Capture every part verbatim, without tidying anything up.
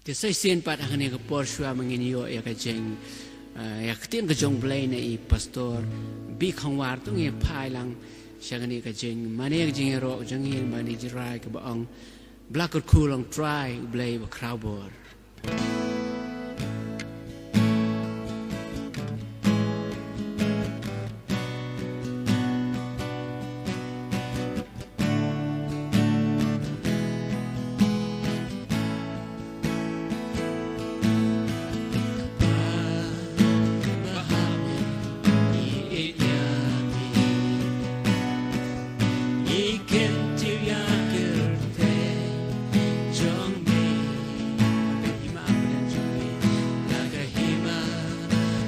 Te sa shisien pat ha kane ka por shuwa ba ngin ïoh ïa ka jing, eh, ïa ka ktien ka jong U Blei na i pastor Bikhongwar, to ngin phai lang sha kane ka jing, mane ka jingïaroh jong ngi, mane Jrai kaba ong, Ba la kyrkhu long Trai U Blei ba khraw bor.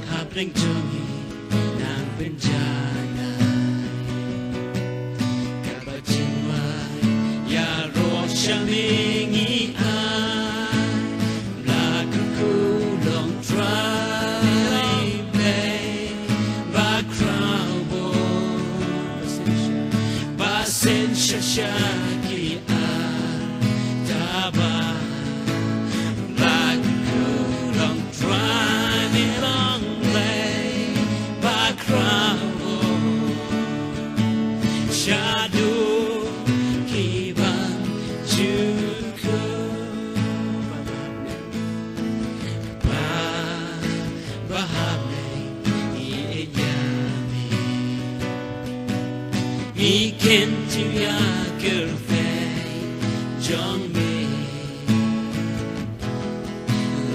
Hapdeng jong ngi nang pynjanai. Kaba jingwai ïaroh sha me ngi ai. Ba la kyrkhu long Trai Blei ba khraw bor. Ba sngewsih sha ki ar taba. Ba la kyrkhu long Trai me long Blei ba khraw bor. Shaduh ki ban jukut. Ba, ba ha me ngi ïeit ïa me. Ngi kyntiew ïa ka kyrteng jong me.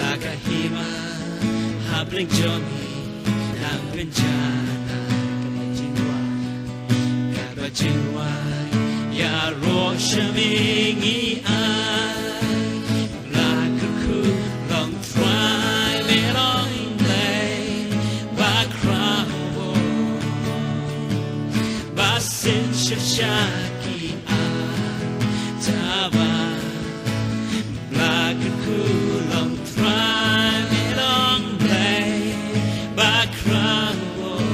La ka hima hapdeng jong ngi nang pynjanai. Kaba jingwai, kaba jingwai ïaroh sha me ngi ai. Ba la kyrkhu long Trai me long Blei ba khraw bor. Ba sngewsih sha ki ar taba. Ba la kyrkhu long Trai me long Blei ba khraw bor.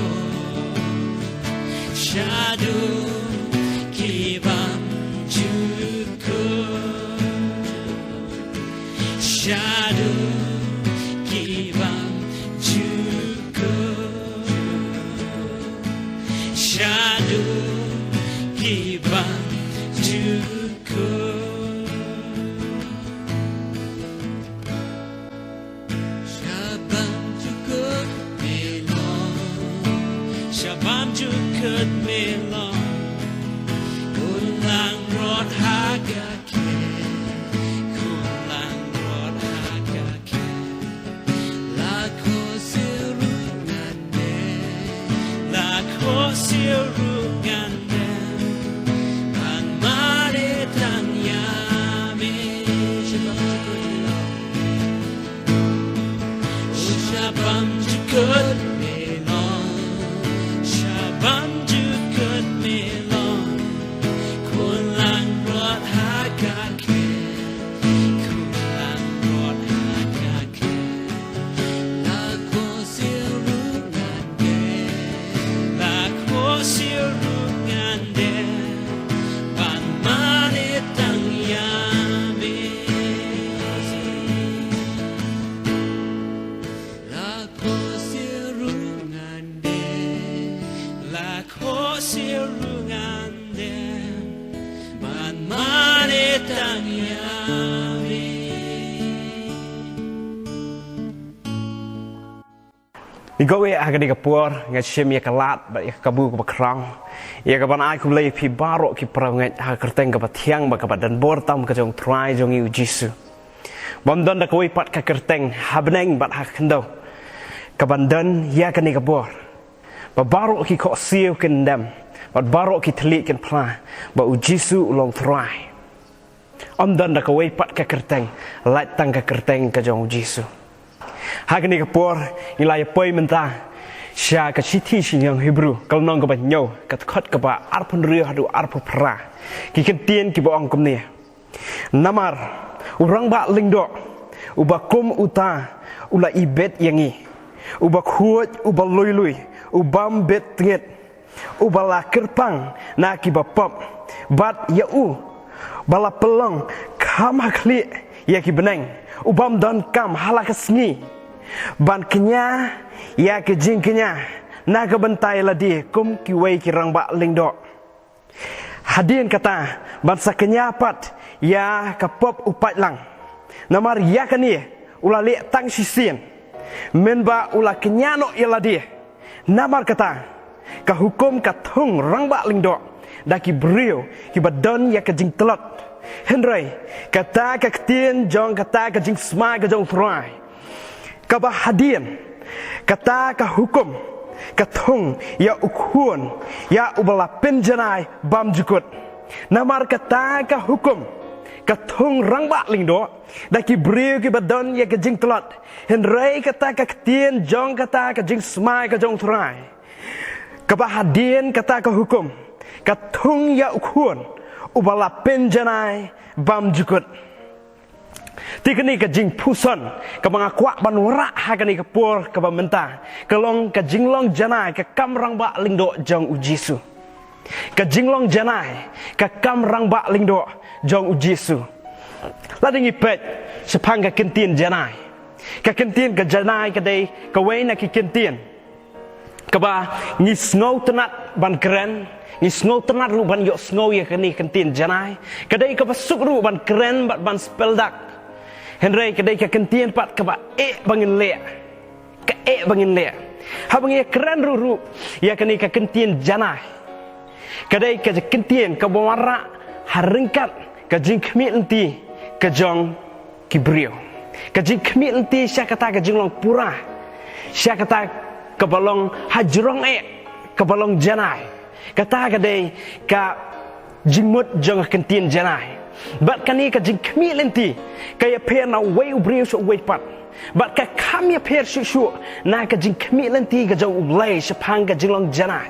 Shaduh ki ban jukut. Shaduh ki ban jukut. Shaduh ki ban jukut. Sha bam jukut me long. Sha bam jukut me long. Khun langbrot ha ka khel. Khun langbrot ha ka khel. La khohsiew ruh ngan dem. La khohsiew ruh ngan dem. Ban mane tang ïa me. Sha bam jukut me long. Sha bam jukut me long. Khun langbrot ha ka khel. Khun langbrot ha ka khel. La khohsiew ruh ngan dem. La khohsiew ruh ngan dem. Ban mane tang ïa me. La khohsiew ruh ngan dem. La khohsiew ruh ngan dem. Ban mane tang ïa me. Ngi kwah ha kane ka por ngi shim ïa ka lad bad ïa ka kabu kaba khraw. Ïa kaban ai khublei ïa phi baroh ki parangeit ha ka kyrteng kaba thiang bad kaba donbor tam ka jong U Trai jong ngi U Jisu. Bym don da kawei pat ka kyrteng ha bneng bad ha khyndew kaban don ïa kane ka bor. Ba baroh ki khohsiew kin dem bad baroh ki thylliej kin phla ba U Jisu u long Trai. Ym don da kawei pat ka kyrteng, lait tang ka kyrteng ka jong U Jisu. Ha kane ka por, ngi la ïa poi mynta sha ka shithi sha ki nong Hebru, ka lynnong kaba hynñiew, ka dkhot kaba arphew hynriew haduh arphew phra. Ki kyntien kiba ong kumne. Namar, u rangbah lyngdoh, uba kum uta, u la ibit ïa ngi. Uba khuid, uba lui lui, ubym bit tngit. Uba la kyrpang na kiba pop, bad ïa u ba la pynlong kham ha khlieh ïa ki bneng, u bym donkam ha la ka sngi ban kñia ïa ka jingkñia na ka bynta ïa lade kum kiwei ki rangbah lyngdoh. Hadien kata, ban sa kñia pat ïa ka pop u paidlang. Namar ïa kane u la leh tang shisien, mynba u la kñia noh ïa lade. Namar kata, ka hukum ka thung rangbah lyngdoh da ki briew kiba don ïa ka jingtlot. Hynrei kata ka ktien jong kata ka jingsmai ka jong U Trai, kaba hadien kata ka hukum ka thung ïa u khun ïa uba la pynjanai bymjukut. Namar kata ka hukum ka thung rangbah lyngdoh da ki briew kiba don ïa ka jingtlot. Hynrei kata ka ktien jong kata ka jingsmai ka jong U Trai, kaba hadien kata ka hukum ka thung ïa u khun uba la pynjanai bymjukut. Te kane ka jingpuson kaba nga kwah ban wanrah ha kane ka por kaba mynta ka long ka jinglong janai ka kam rangbah lyngdoh jong U Jisu. Ka jinglong janai ka kam rangbah lyngdoh jong U Jisu. Lada ngi peit shaphang ka kyntien janai, ka kyntien ka janai ka dei kawei na ki kyntien kaba ngi sngewtynnat ban kren, ngi sngewtynnat ruh ban ïohsngew ïa kane ka kyntien janai. Ka dei kaba suk ruh ban kren bad ban speldak. Hynrei ka dei ka kyntien pat kaba eh ba ngin leh. Ka eh ba ngin leh. Haba ngi kren ruh ruh ïa kane ka kyntien janai, ka dei ka kyntien kaba wanrah ha ryngkat ka jingkhmih lynti ka jong ki briew. Ka jingkhmih lynti sha kata ka jinglong pura, sha kata kaba long ha jrong eh, kaba long janai. Kata ka dei ka jingmut jong ka kyntien janai. Bad kane ka jingkhmih lynti ka ïapher na uwei u briew sha uwei pat. Bad ka kham ïapher shuh shuh na ka jingkhmih lynti ka jong U Blei shaphang ka jinglong janai.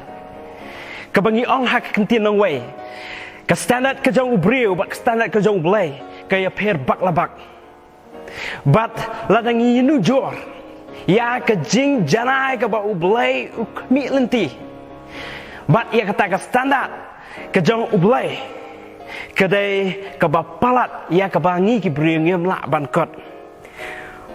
Kaba ngi ong ha ka kyntien nongwei, ka standard ka jong u briew bad ka standard ka jong U Blei ka ïapher bak la bak. Bad lada ngi ïanujor ïa ka jingjanai kaba U Blei u khmih lynti bad ïa kata ka standard ka jong U Blei, ka dei kaba palat ïa kaba ngi ki briew ngim lah ban kot.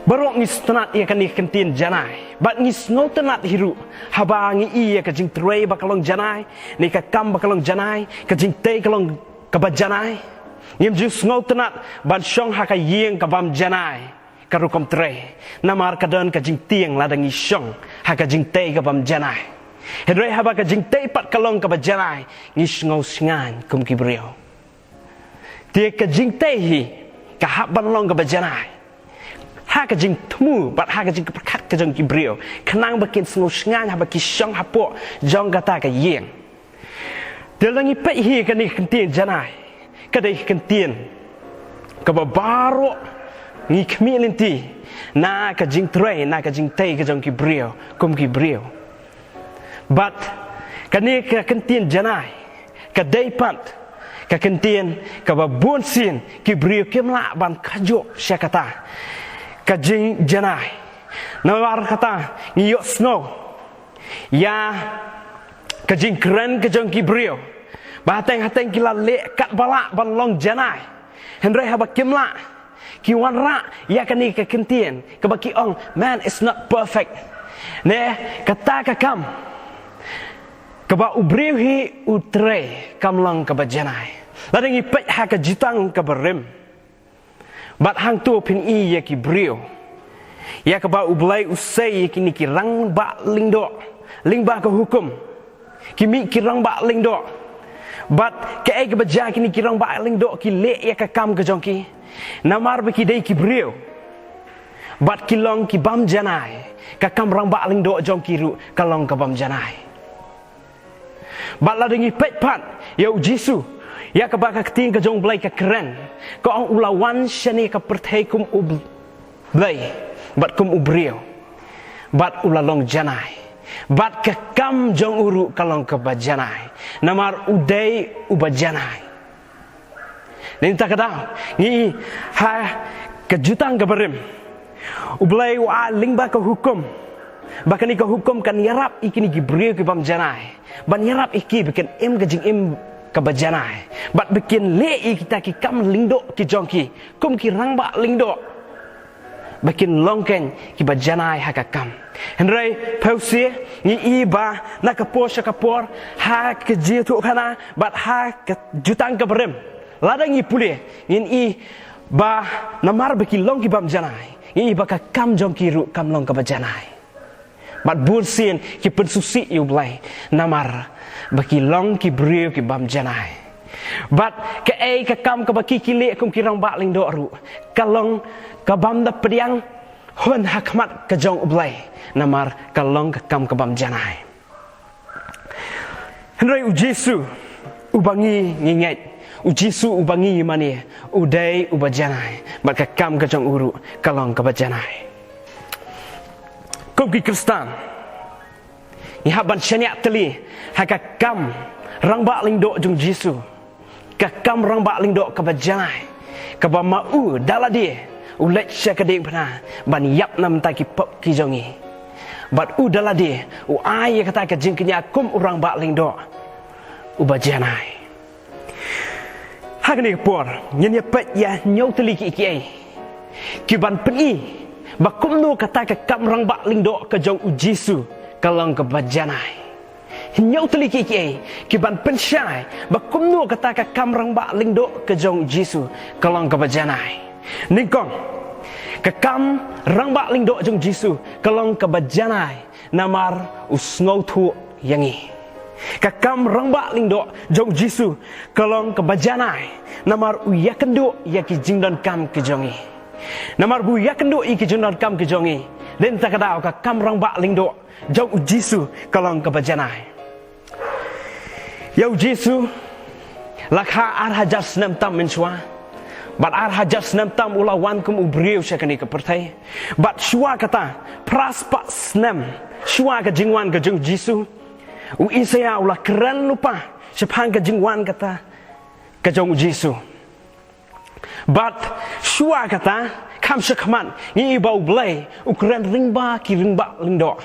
Baroh ngi sngewtynnat ïa kane ka kyntien janai bad ngi sngewtynnat hi ruh haba ngi i ïa ka jingtrei ba ka long janai, ne ka kam ba ka long janai, ka jingtei ka long kaba janai. Ngim ju sngewtynnat ban shong ha ka ïing ka bym janai ka rukom trei, namar ka don ka jingtieng lada ngi shong ha ka jingtei ka bym janai. Hynrei haba ka jingtei pat ka long kaba janai, ngi sngew shngaiñ kum ki briew. Te ka jingtei hi ka hap ban long kaba janai ha ka jingthmu bad ha ka jingpyrkhat ka jong ki briew, khnang ba kin sngew shngaiñ haba ki shong hapoh jong kata ka ïing. Te lada ngi peit hi kane ka kyntien janai, ka dei ka kyntien kaba baroh ngi khmih lynti na ka jingtrei, na ka jingtei ka jong ki briew kum ki briew. Bad kane ka kyntien janai ka dei pat ka kyntien kaba bunsien ki briew kim lah ban kajuh sha kata ka jingjanai. Namar kata ngi ïohsngew ïa ka jingkren ka jong ki briew ba hateng hateng ki la leh katba lah ban long janai. Hynrei haba kim lah, ki wanrah ïa kane ka kyntien kaba ki ong, "Man is not perfect." Ne, kata ka kam kaba u briew hi u trei kam long kaba janai. Lada ngi peit ha ka Jutang kaba Rim, bad hangto phin i ïa ki briew ïa kaba U Blei u sei ïa kine ki rangbah lyngdoh lyngba ka hukum. Ki mih ki rangbah lyngdoh. Bad kaei kaba jia, kine ki rangbah lyngdoh ki leh ïa ka kam ka jong ki namar ba ki dei ki briew. Bad ki long ki bym janai, ka kam rangbah lyngdoh jong ki ruh ka long ka bym janai. Bad lada ngi peit pat ïa U Jisu, ïa kaba ka ktien ka jong U Blei ka kren, ka ong u la wan shane ka pyrthei kum u Blei bad kum u briew, bad u la long janai. Bad ka kam jong u ruh ka long kaba janai, namar u dei uba janai. Nangta ka daw ngi i ha ka Jutang kaba Rim, U Blei u ai lyngba ka hukum, ba kane ka hukum kan ïarap ïa kine ki briew ki bym janai, ban ïarap ïa ki ba kin im ka jingim kaba janai, bad ba kin leh ïa kita ki kam lyngdoh ki jong ki kum ki rangbah lyngdoh. ba kin long kein kiba janai ha ka kam. Hynrei phew shi ngi i ba na ka por sha ka por, ha ka jingïathuhkhana bad ha ka jutang ka barim, lada ngi pule, ngin i ba namar ba ki long ki bym janai, ngi i ba ka kam jong ki ruh kam long kaba janai. Bad bun sien ki pynsngewsih ïa U Blei namar ba ki long ki briew ki bym janai. Bad kaei ka kam kaba ki ki leh kum ki rangbah lyngdoh ruh, ka long ka bym da pdiang hun ha khmat ka jong U Blei, namar ka long ka kam ka bym janai. Hynrei U Jisu uba ngi ngi ngeit, U Jisu uba ngi ngi mane, u dei uba janai, bad ka kam ka jong u ruh ka long kaba janai. Kum ki Khristan, ngi hap ban shaniah tylli ha ka kam rangbah lyngdoh jong U Jisu, ka kam rangbah lyngdoh kaba janai, kaba ma u da lade u leit sha ka diengphna ban ïap na bynta ki pop ki jong ngi. Bad u da lade u ai ïa kata ka jingkñia kum u rangbah lyngdoh uba janai. Ha kane ka por ngin ïa peit ïa hynñiew tylli ki kiei ki ban pyni ba kumno kata ka kam rangbah lyngdoh ka jong U Jisu ka long kaba janai. Hynñiew tylli ki kiei ki ban pynshai ba kumno kata ka kam rangbah lyngdoh ka jong U Jisu ka long kaba janai. Nyngkong, ka kam rangbah lyngdoh jong U Jisu ka long kaba janai namar u sngewthuh ïa ngi. Ka kam rangbah lyngdoh jong U Jisu ka long kaba janai namar u ïakynduh ïa ki jingdonkam ki jong ngi. Namar ba u ïakynduh ïa ki jingdonkam ki jong ngi, dei na kata ka daw ka kam rangbah lyngdoh jong U Jisu ka long kaba janai. Ïa U Jisu la kha ar hajar snem tam mynshuwa. Bad ar hajar snem tam u la wan kum u briew sha kane ka pyrthei. Bad shuwa kata, phra spah snem shuwa ka jingwan ka jong U Jisu, u Isaïah u la kren lypa shaphang ka jingwan kata ka jong U Jisu. Bad shuwa kata, kham shakhmat ngi i ba U Blei u kren lyngba ki rangbah lyngdoh,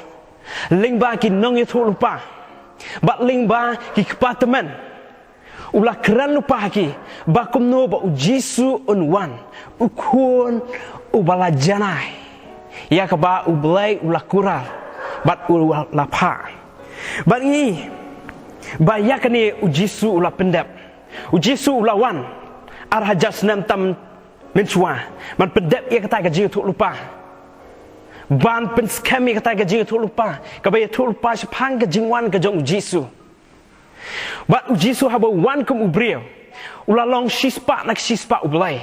lyngba ki nongïathuhlypa, bad lyngba ki kpa tymmen. U la kren lypa ha ki ba kumno ba U Jisu un wan, u khun uba la janai, ïa kaba U Blei u la kular bad u la phah. Bad ngi i ba ïa kane U Jisu u la pyndep. U Jisu u la wan ar hajar snem tam mynshuwa ban pyndep ïa kata ka jingïathuhlypa, ban pynskhem ïa kata ka jingïathuhlypa kaba ïathuhlypa shaphang ka jingwan ka jong U Jisu. Bad U Jisu haba u wan kum u briew, u la long shispah na ka shispah U Blei.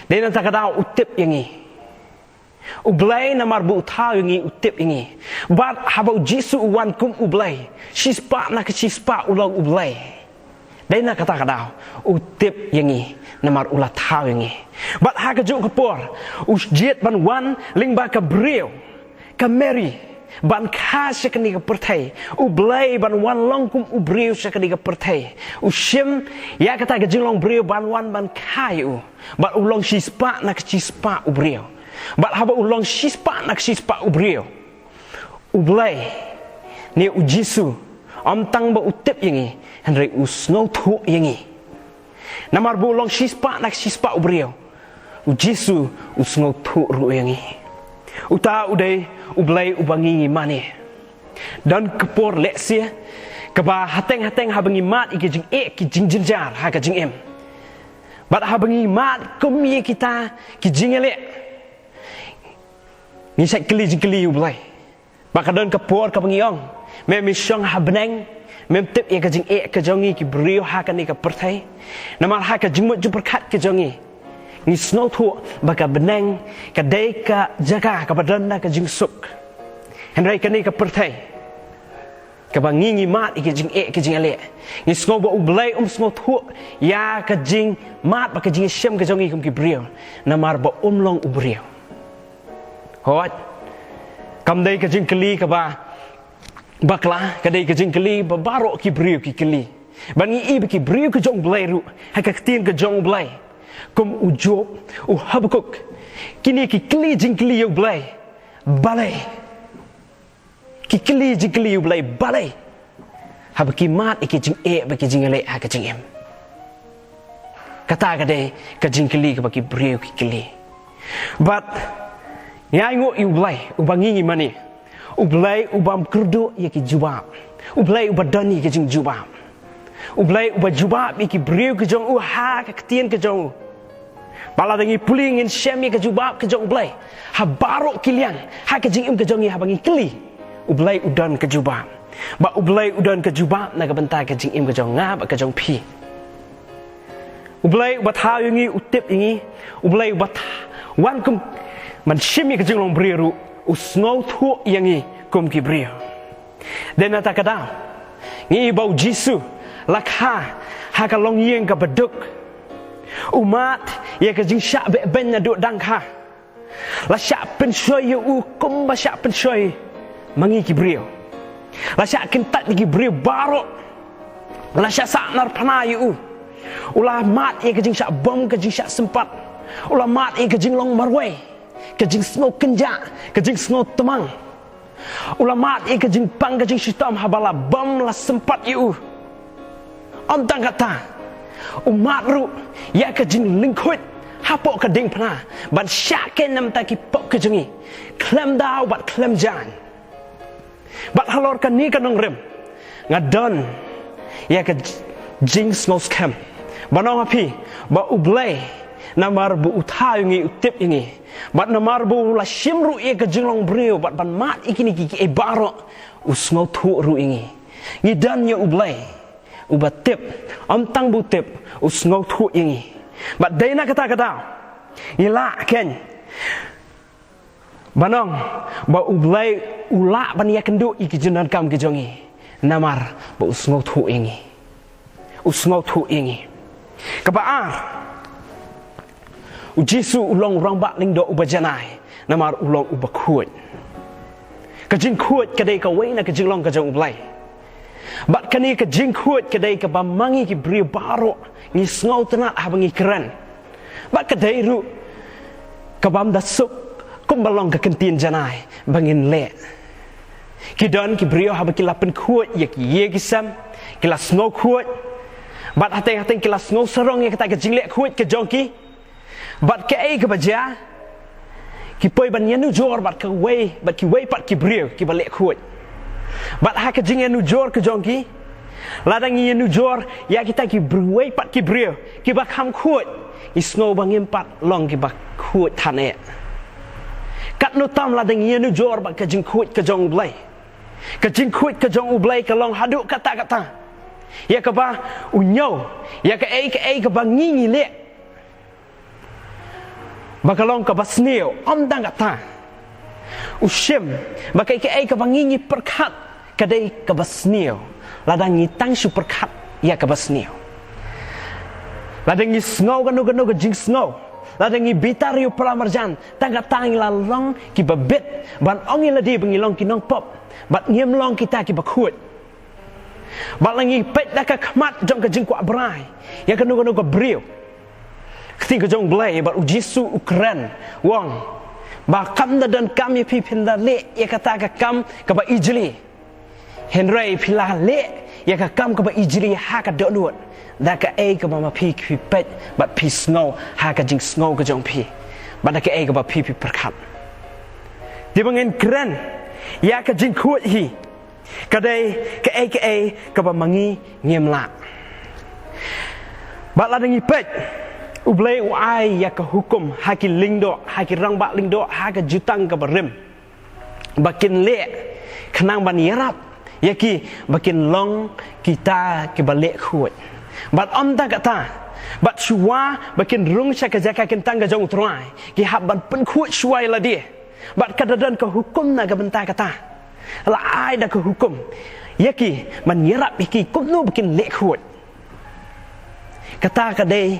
Dei na kata ka daw u tip ïa ngi. U Blei namar ba u thaw ïa ngi, u tip ïa ngi. Bad haba U Jisu u wan kum U Blei, shispah na ka shispah u long U Blei. Dei na kata ka daw u tip ïa ngi namar u la thaw ïa ngi. Bad ha kajuh ka por u jied ban wan lyngba ka briew, ka Mary, ban kha sha kane ka pyrthei. U Blei ban wan long kum u briew sha kane ka pyrthei. U shim ïa kata ka jinglong briew ban wan ban kha ïa u. Bad u long shispah na ka shispah u briew. Bad haba u long shispah na ka shispah u briew, U Blei, ne U Jisu, ym tang ba u tip ïa ngi, hynrei u sngewthuh ïa ngi. Namar ba u long shispah na ka shispah u briew, U Jisu u sngewthuh ruh ïa ngi. Uta u dei U Blei uba ngi ngi mane. Don ka por lehse kaba hateng hateng haba ngi mad ïa ki jingeh ki jingjynjar ha ka jingim, bad haba ngi mad kum ïa kita ki jingïaleh, ngi shait kylli jingkylli ïa U Blei. Ba ka don ka por kaba ngi ong, me me shong ha bneng, mem tip ïa ka jingeh ka jong ngi ki briew ha kane ka pyrthei? Namar ha ka jingmut jingpyrkhat ka jong ngi, ngi sngewthuh ba ka bneng ka dei ka jaka kaba don na ka jingsuk. Hynrei kane ka pyrthei, kaba ngi ngi mad ïa ka jingeh ka jingïaleh, ngi sngew ba U Blei um sngewthuh ïa ka jingmad bad ka jingïashem ka jong ngi kum ki briew, namar ba um long u briew. Hooid, kam dei ka jingkylli kaba bakla, ka dei ka jingkylli ba baroh ki briew ki kylli. Bad ngi i ba ki briew ki jong U Blei ruh ha ka ktien ka jong U Blei, kum u Job, u Habakuk, kine ki kylli jingkylli ïa U Blei. Balei? Ki kylli jingkylli ïa U Blei balei haba ki mad ïa ki jingeh bad ki jingïaleh ha ka jingim. Kata ka dei ka jingkylli kaba ki briew ki kylli. Bad Ngi ainguh ïa u Blei uba ngi ngi mane. U Blei u bym kyrduh ïa ki jubab. U Blei uba don ïa ki jingjubab. U Blei uba jubab ïa ki briew ki jong u ha ka ktien ka jong u. Ba lada ngi pule ngin shem ïa ka jubab ka jong u Blei ha baroh ki liang ha ka jingim ka jong ngi, haba ngi kylli, u Blei u don ka jubab. Ba u Blei u don ka jubab na ka bynta ka jingim ka jong nga bad ka jong phi. U Blei uba thaw ïa ngi, u tip ïa ngi. U Blei uba thaw, wan kum ban shim ïa ka jinglong briew ruh, u sngewthuh ïa ngi kum ki briew. Dei na kata ka daw ngi i ba u Jisu la kha ha ka longïing kaba duk. U mad ïa ka jingshah beh beiñ naduh dang kha. La shah pynshoi ïa u kumba shah pynshoi ma ngi ki briew. La shah kyntait ïa ki briew baroh. La shah sahnarphna ïa u. U la mad ïa ka jingshah bom, ka jingshah sympat. U la mad ïa ka jinglong marwei, ka jingsngew kynjah, ka jingsngew tmang. U la mad ïa ka jingpang, ka jingshitom haba la bom, la sympat ïa u. Ym tang kata, u mad ruh ïa ka jinglyngkhuid hapoh ka diengphna ban shah khein namar ki pop ki jong ngi khlem daw bad khlem jaiñ. Bad halor kane ka nongrim nga don ïa ka j-, jingsngewskhem ban ong ha phi ba u Blei, namar ba u thaw ïa ngi, u tip ïa ngi, bad namar ba u la shim ruh ïa ka jinglong briew bad ban mad ïa kine ki, ki ei baroh, u sngewthuh ruh ïa ngi. Ngi don ïa u Blei uba tip, ym tang ba u tip, u sngewthuh ïa ngi. Bad dei na kata ka daw ngi lah khein ban ong ba u Blei u lah ban ïakynduh ïa ki jingdonkam ki jong ngi, namar ba u sngewthuh ïa ngi. U sngewthuh ïa ngi. Kaba ar, u Jisu u long u Rangbah Lyngdoh uba janai namar u long uba khuid. Ka jingkhuid ka dei kawei na ka jinglong ka jong u Blei. Bad kane ka jingkhuid ka dei kaba ma ngi ki briew baroh ngi sngewtynnad haba ngi kren. Bad ka dei ruh ka bym da suk kumba long ka ktien janai ba ngin leh. Ki don ki briew haba ki la pynkhuid ïa ki ïing ki sem, ki la sngewkhuid. Bad hateng hateng ki la sngewsarong ïa kata ka jingleh khuid ka jong ki. Bad kaei kaba jia, ki poi ban ïanujor bad kawei, bad kiwei pat ki briew kiba leh khuid. Bad ha ka jingïanujor ka jong ki, lada ngi ïanujor ïa kita ki briew, wei pat ki briew kiba kham khuid, ngi sngew ba ngim pat long kiba khuid than eh. Katno tam lada ngi ïanujor bad ka jingkhuid ka jong u Blei. Ka jingkhuid ka jong u Blei ka long haduh katta katta ïa kaba u ñiew ïa kaei kaei kaba ngi ngi leh. Ba ka long kaba sniew, ym tang kata, u shim ba kaei kaei kaba ngi ngi pyrkhat ka dei kaba sniew. Lada ngi tang shu pyrkhat ïa kaba sniew, lada ngi sngew kano kano ka jingsngew, lada ngi bitar ïa u para marjan, tang kata ngi la long kiba bit ban ong ïa lade ba ngi long ki nongpop bad ngim long kita kiba khuid. Bad lada ngi peit da ka khmat jong ka jingkwah brai ïa kano kano ka briew, ka ktien ka jong u Blei bad u Jisu u kren, u ong ba kam da donkam ïa phi phin da leh ïa kata ka kam kaba ijli. Hynrei phi la leh ïa ka kam kaba ijli ha ka dohnud da kaei kaba ma phi ki peit bad phi sngew ha ka jingsngew ka jong phi, bad da kaei kaba phi phi pyrkhat. Te ba ngin kren ïa ka jingkhuid hi, ka dei kaei kaei kaba ma ngi ngim lah. Bad lada ngi peit, u Blei u ai ïa ka hukum ha ki lyngdoh, ha ki rangbah lyngdoh, ha ka jutang kaba rim, ba kin leh khnang ban ïarap ïa ki ba kin long kita kiba leh khuid. Bad ym tang kata, bad shuwa ba kin rung sha ka jaka kyntang ka jong u Trai, ki hap ban pynkhuid shuwa ïa lade. Bad ka da don ka hukum na ka bynta kata. La ai da ka hukum ïa ki ban ïarap ïa ki kumno ba kin leh khuid. Kata ka dei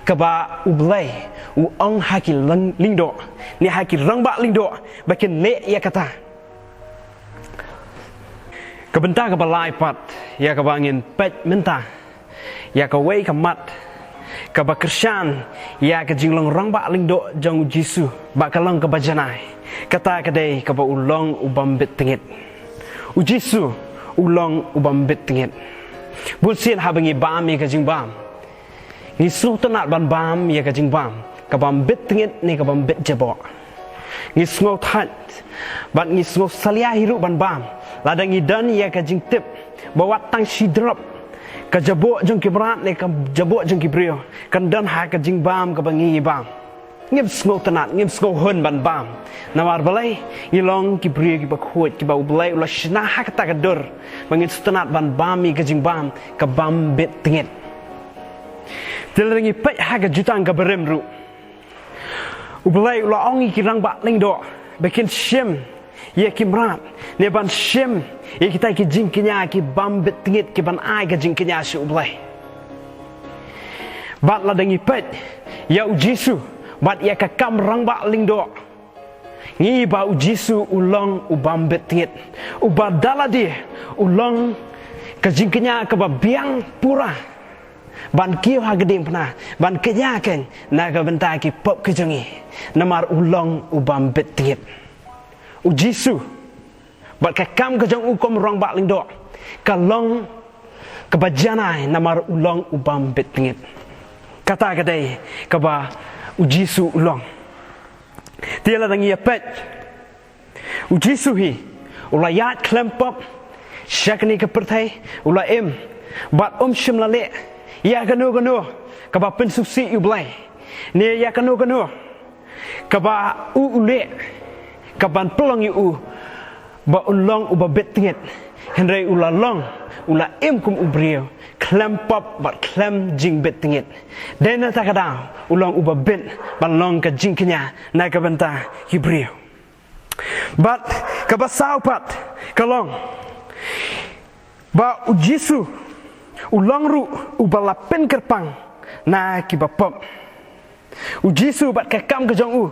kaba u Blei u ong ha ki lyng-, lyngdoh, ne ha ki rangbah lyngdoh ba kin leh ïa kata. Ka bynta kaba lai pat ïa kaba ngin peit mynta, ïa kawei ka mat kaba kyrshan ïa ka jinglong rangbah lyngdoh jong u Jisu, ba ka long kaba janai. Kata ka dei kaba u long u bym bit tngit. U Jisu u long u bym bit tngit. Bun sien haba ngi bam ïa ka jingbam, ngi sngewtynnad ban bam ïa ka jingbam ka bym bit tngit ne ka bym bit jaboh. Ngi sngew thait bad ngi sngew salia hi ruh ban bam lada ngi don ïa ka jingtip ba wat tang shi drop ka jaboh jong ki mrad ne ka jaboh jong ki briew kan don ha ka jingbam kaba ngi bam. Ngim sngewtynnat, ngim sngewhun ban bam. Namar balei? Ngi long ki briew kiba khuid, kiba U Blei u la shna ha kata ka dur ba ngin sngewtynnat ban bam ïa ka jingbam ka bym bit tngit. Te lada ngi peit ha ka Jutang kaba Rim ruh, U Blei u la ong ïa ki rangbah lyngdoh ba kin shim ïa ki mrad ne ban shim ïa kita ki jingkñia ki bym bit tngit ki ban ai ka jingkñia sha U Blei. Bad lada ngi peit ïa U Jisu bad ïa ka kam rangbah lyngdoh, ngi i ba U Jisu u long u bym bit tngit, uba da lade u long ka jingkñia kaba biang pura ban kiew ha ka diengphna, ban kñia kein na ka bynta ki pop ki jong ngi, namar u long u bym bit tngit. U Jisu bad ka kam ka jong u kum u rangbah lyngdoh ka long kaba janai namar u long u bym bit tngit. Kata ka dei kaba U Jisu u long. Te lada ngi ïa peit, U Jisu hi u la ïaid khlem pop sha kane ka pyrthei, u la im bad um shym la leh ïa kano kano kaba pynsngewsih ïa U Blei ne ïa kano kano kaba u u leh ka ban pynlong ïa u ba un long uba bit tngit. Hynrei u la long, u la im kum u briew khlem pop bad khlem jingbit tngit. Dei na kata ka daw u long uba bit ban long ka jingkñia na ka bynta ki briew. Bad kaba saw pat ka long ba U Jisu u long ruh uba la pynkyrpang na kiba pop. U Jisu bad ka kam ka jong u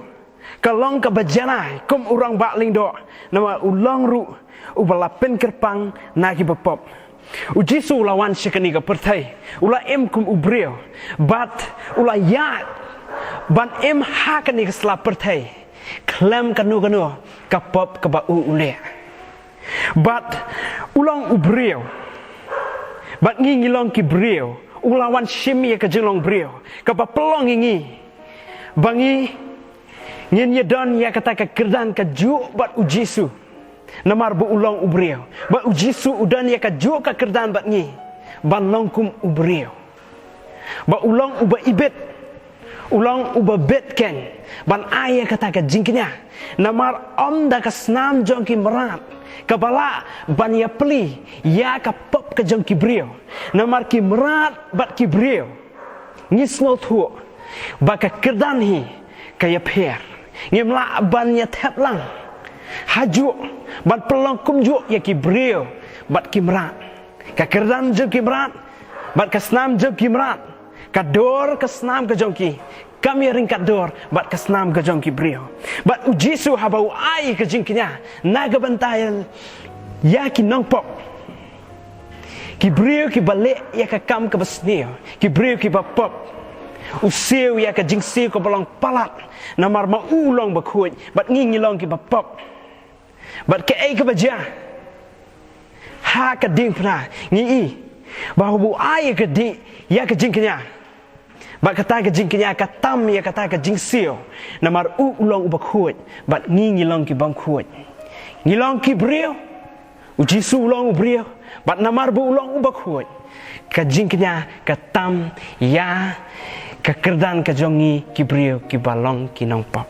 ka long kaba janai kum u rangbah lyngdoh, namar u long ruh uba la pynkyrpang na kiba pop. U Jisu u la wan sha kane ka pyrthei, u la im kum u briew bad u la ïaid ban im ha kane ka sla pyrthei khlem kano kano ka pop kaba u u leh. Bad u long u briew bad ngi ngi long ki briew, u la wan shim ïa ka jinglong briew kaba pynlong ïa ngi ba ngi ngin ïa don ïa kata ka kyrdan ka juh bad U Jisu. Namar ba u long u briew, ba U Jisu u don ïa ka juh ka kyrdan bad ngi ban long kum u briew. Ba u long uba ibit, u long uba bit kein ban ai ïa kata ka jingkñia. Namar ym da ka snam jong ki mrad kaba lah ban ïa plie ïa ka pop ka jong ki briew. Namar ki mrad bad ki briew ngi sngewthuh ba ka kyrdan hi ka ïapher. Ngim lah ban ïa thep lang ha juh ban pynlong kumjuh ïa ki briew bad ki mrad. Ka kyrdan jong ki mrad bad ka snam jong ki mrad, ka dur ka snam ka jong ki kam ïa ryngkat dur bad ka snam ka jong ki briew. Bad U Jisu haba u ai ka jingkñia na ka bynta ïa ki nongpop, ki briew kiba leh ïa ka kam kaba sniew, ki briew kiba pop, u siew ïa ka jingsiew kaba long palat, namar ma u u long bakhuid bad ngi ngi long kiba pop. Bad kaei kaba jia ha ka diengphna, ngi i ba haba u ai ïa ka di, ïa ka jingkñia, bad kata ka jingkñia ka tam ïa kata ka jingsiew, namar u u long uba khuid bad ngi ngi long ki bym khuid. Ngi long ki briew, U Jisu u long u briew, bad namar ba u long uba khuid, ka jingkñia ka tam ïa ka kyrdan ka jong ngi ki briew kiba long ki nongpop.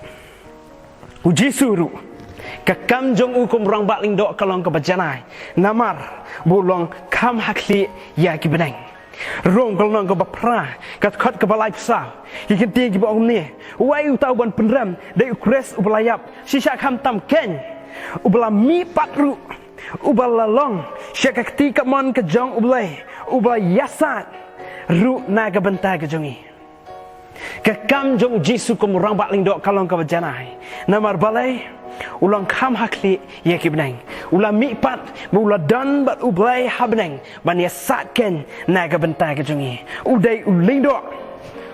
U Jisu ruh, ka kam jong u kum rangbah lyngdoh ka long kaba janai, namar ba u long kham ha khlieh ïa ki bneng. Rom ka lynnong kaba phra, ka dkhot kaba laiphew saw, ki kyntien kiba ong kumne: Uei uta uban pynrem? Dei U Khrist uba la ïap, shisha khamtam kein, uba la mihpat ruh, uba la long sha ka kti kamon ka jong U Blei, uba la ïasaid ruh na ka bynta ka jong ngi. Ka kam jong U Jisu kum u rangbah lyngdoh ka long kaba janai. Namar balei? U long kham ha khlieh ïa ki bneng. U la mihpat bad u la don bad U Blei ha bneng ban ïasaid kein na ka bynta ka jong ngi. U dei u lyngdoh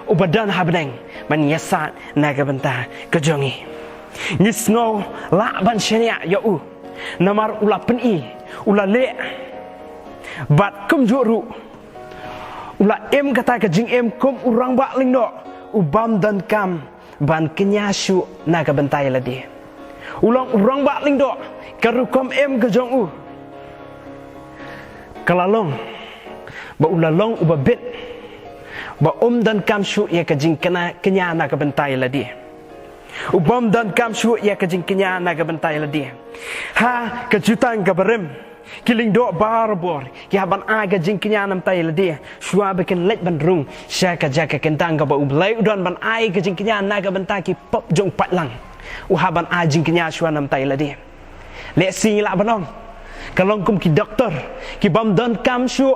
uba don ha bneng ban ïasaid na ka bynta ka jong ngi. Ngi sngew lah ban shaniah ïa u namar u la pyni, u la leh, bad kumjuh ruh u la im kata ka jingim kum u rangbah lyngdoh u bym donkam ban kñia shuh na ka bynta ïa lade. U long u rangbah lyngdoh, ka rukom im ka jong u ka la long ba u la long uba bit, ba um donkam shuh ïa ka jingkñia na ka bynta ïa lade. U bym donkam shuh ïa ka jingkñia na ka bynta ïa lade. Ha ka jutang ka barim, ki lyngdoh barabor ki hap ban ai ka jingkñia na ka bynta ïa lade, shuwa ba kin leit ban rung sha ka jaka kyntang kaba U Blei u don ban ai ka jingkñia na ka bynta ki pop jong u paidlang. U hap ban ai jingkñia shuwa na ka bynta ïa lade. Lehse ngi lah ban ong, ka long kum ki doktor, ki bym donkam shuh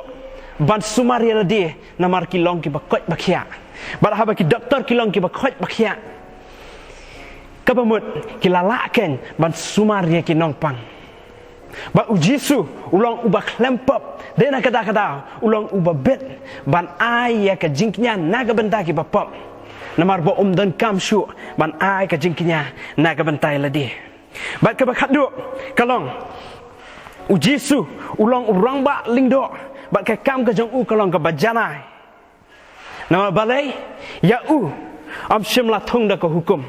ban sumar ïa lade, namar ki long kiba koit ba khiah. Bad haba ki doktor ki long kiba koit ba khiah, kaba mut ki la lah kein ban sumar ïa ki nongpang. Bad U Jisu u long uba khlem pop, dei na kata ka daw u long uba bit ban ai ïa ka jingkñia na ka bynta kiba pop, namar ba um donkam shuh ban ai ka jingkñia na ka bynta ïa lade. Bad kaba khatduh ka long, U Jisu u long u rangbah lyngdoh, bad ka kam ka jong u ka long kaba janai. Namar balei? Ïa u ym shym la thung da ka hukum,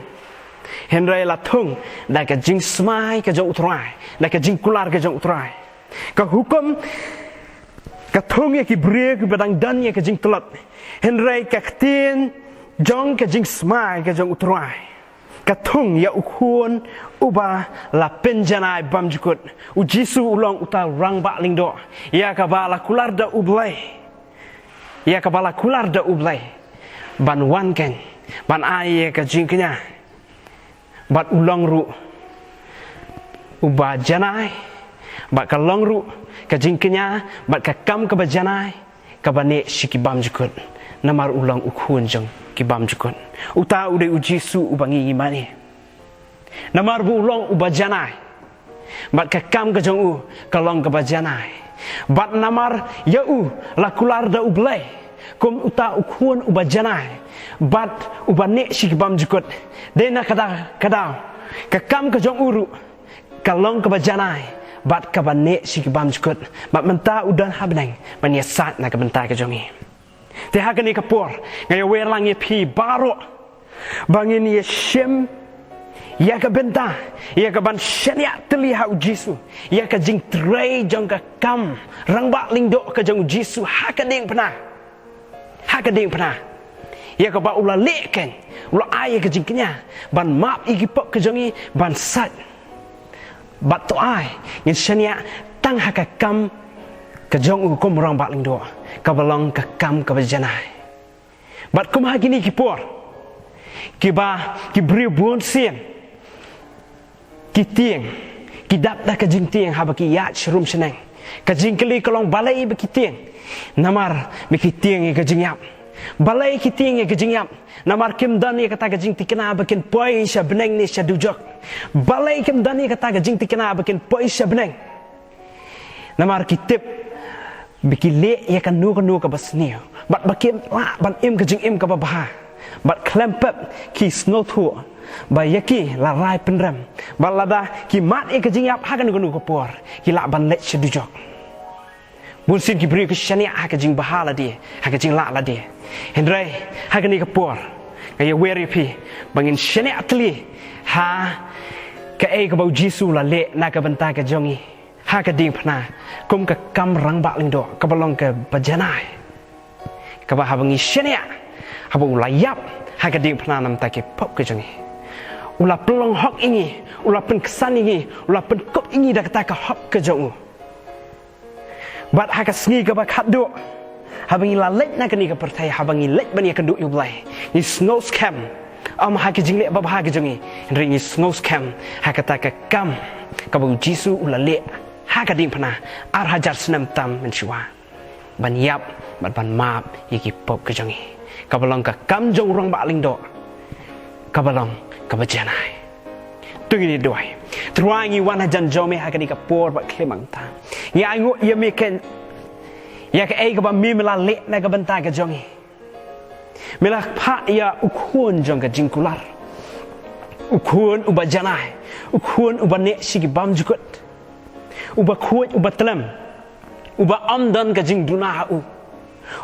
hynrei la thung da ka jingsmai ka jong U Trai, da ka jingkular ka jong U Trai. Ka hukum ka thung ïa ki briew kiba dang don ïa ka jingtlot, hynrei ka ktien jong ka jingsmai ka jong U Trai ka thung ïa u Khun uba la pynjanai bymjukut. U Jisu u long uta u rangbah lyngdoh ïa kaba la kular da U Blei, ïa kaba la kular da U Blei ban wan kein ban ai ïa ka jingkñia. Bad u long ruh uba janai, bad ka long ruh ka jingkñia bad ka kam kaba janai kaba neh sha ki bymjukut, namar u long u Khun jong ki bymjukut. Uta u dei U Jisu uba ngi ïa mane. Namar ba u long uba janai, bad ka kam ka jong u ka long kaba janai. Bad namar ïa u la kular da U Blei kum uta u Khun uba janai bad uba neh sha ki bymjukut, dei na kata ka daw ka kam ka jong u ruh ka long kaba janai bad kaba neh sha ki bymjukut. Bad mynta u don ha bneng ban ïasaid na ka bynta ka jong ngi. Te ha kane ka por nga ïawer lang ïa phi baroh ba ngin ïa shim ïa ka bynta, ïa ka ban shaniah tylli ha U Jisu, ïa ka jingtrei jong ka kam rangbah lyngdoh ka jong U Jisu ha ka diengphna, ha ka diengphna, ïa kaba u la leh kein, u la ai ïa ka jingkñia ban map ïa ki pop ka jong ngi, ban sait. Bad to ai ngin shaniah tang ha ka kam ka jong u kum u rangbah lyngdoh, kaba long ka kam kaba janai. Bad kum ha kine ki por kiba ki briew bunsien ki tieng, ki dap da ka jingtieng haba ki ïaid sharum shaneng, ka jingkylli ka long balei ba ki tieng? Namar ba ki tieng ïa ka jingïap. Balei ki tieng ïa ka jingïap? Namar kim don ïa kata ka jingthikna ba kin poi sha bneng ne sha dujok. Balei kim don ïa kata ka jingthikna ba kin poi sha bneng? Namar ki tip ba ki leh ïa kano kano kaba sniew bad ba kim lah ban im ka jingim kaba bha. Bad khlem pep ki sngewthuh ba ïa ki la rai pynrem, bad lada ki mad ïa ka jingïap ha kano kano ka por, ki lah ban leit sha dujok. Bunsien ki briew ki shaniah ha ka jingbha lade, ha ka jinglah lade. Hynrei ha kane ka por nga ïawer ïa phi ba ngin shaniah tylli ha kaei kaba U Jisu u la leh na ka bynta ka jong ngi ha ka diengphna kum ka kam rangbah lyngdoh, kaba long kaba janai, kaba haba ngi shaniah, haba u la ïap ha ka diengphna na ka bynta ki pop ka jong ngi, u la pynlong hok ïa ngi, u la pynksan ïa ngi, u la pynkup ïa ngi da kata ka hok ka jong u. Bad ha ka sngi kaba khatduh, haba ngi la leit na kane ka pyrthei, haba ngi leit ban ïakynduh ïa U Blei, ngi sngewskhem ym ha ki jingleh babha ki jong ngi, hynrei ngi sngewskhem ha kata ka kam kaba U Jisu u la leh ha ka diengphna ar hajar snem tam mynshuwa, ban ïap bad ban map ïa ki pop ka jong ngi, kaba long ka kam jong u rangbah lyngdoh, kaba long kaba janai. To ngin ïa duwai. Trai, ngi wan hajan jong me ha kane ka por ba khlem mynta. Ngi ainguh ïa me kein ïa kaei kaba me, me la leh na ka bynta ka jong ngi. Me la phah ïa u Khun jong ka jingkular, u Khun uba janai, u Khun uba neh sha ki bymjukut, uba khuid, uba tlem, uba ym don ka jingduna ha u,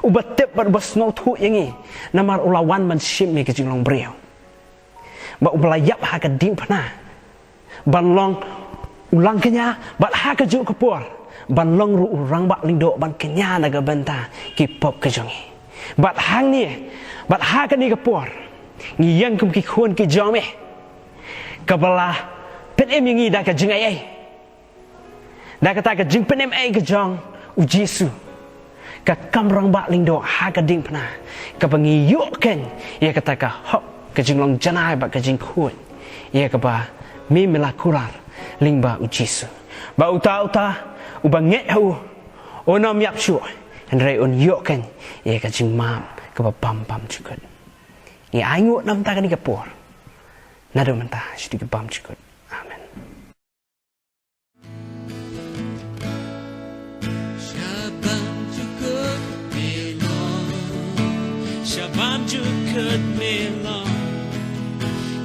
uba tip bad uba sngewthuh ïa ngi, namar u la wan ban shim ïa ka jinglong briew. Bad uba la ïap ha ka diengphna ban long u lang kñia, bad ha kajuh ka por ban long ruh u rangbah lyngdoh ban kñia na ka bynta ki pop ka jong ngi. Bad hangne, bad ha kane ka por, ngi ïeng kum ki khun ki jong me, kaba la pynim ïa ngi da ka jingaiei, da kata ka jingpynim ei ka jong u Jisu, ka kam rangbah lyngdoh ha ka diengphna, kaba ngi ïoh keiñ ïa kata ka hok, ka jinglong janai bad ka jingkhuid, ïa kaba me me la kular lyngba u Jisu, ba uta uta uba ngeit ha u, un ym ïap shuh, hynrei un ïoh keiñ ïa ka jingmap kaba bym bam jukut. Ngi ainguh namar kane ka por, naduh mynta shaduh ki bymjukut. Amen. Sha bymjukut me long, sha bymjukut me long,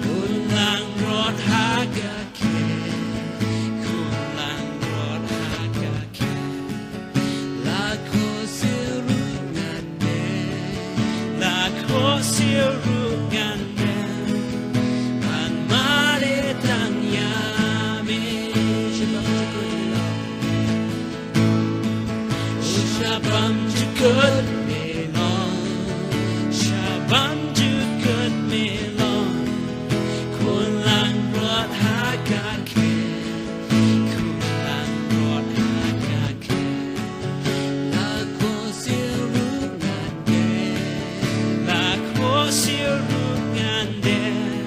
khun langbrot ha ka khet, khun langbrot ha ka khet. La khohsiew ruh ngan dem, la khohsiew ruh ngan dem, ban mane tang ïa me. Sha bymjukut me long, sha bymjukut me long, khun langbrot ha ka khet, khun langbrot ha ka khet. La khohsiew ruh ngan dem, la khohsiew ruh ngan dem,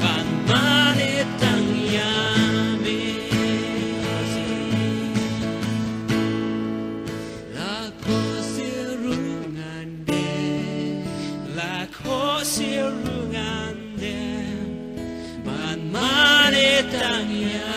ban mane tang ïa me. La khohsiew ruh ngan dem, la khohsiew ruh ngan dem, ban mane tang ïa